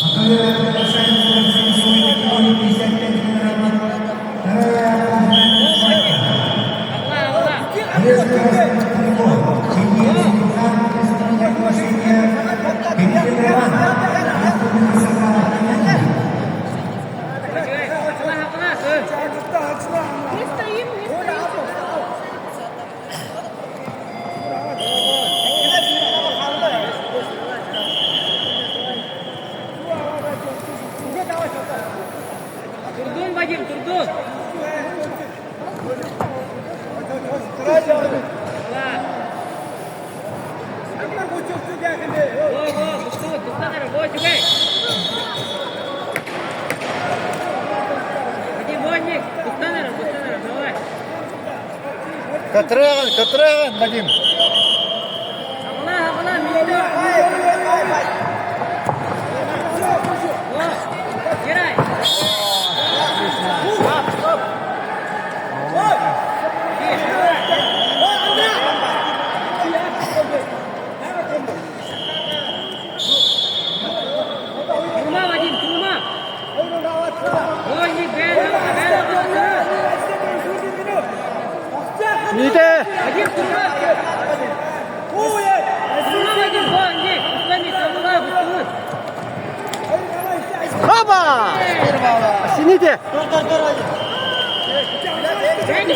Не стоим, не стоим. Турдун, Вадим, турдун. Го, го, бустут, бустан эрэ, го, үчүгэй. Вадим, вольник, бустан эрэ, бустан эрэ, давай. Катраган, Катраган, Вадим. Аҕала, аҕала, минуту. Го, Герай. Турума, Вадим, турума. Вольник, бэйэн аҕала, бэйэн аҕала. Мите! Вадим, турума. Турума, Вадим, го, Ник, устани, сабыла, бустут. Хаба! Сините! Бэйэн устана, бэйэн. Бэйэн.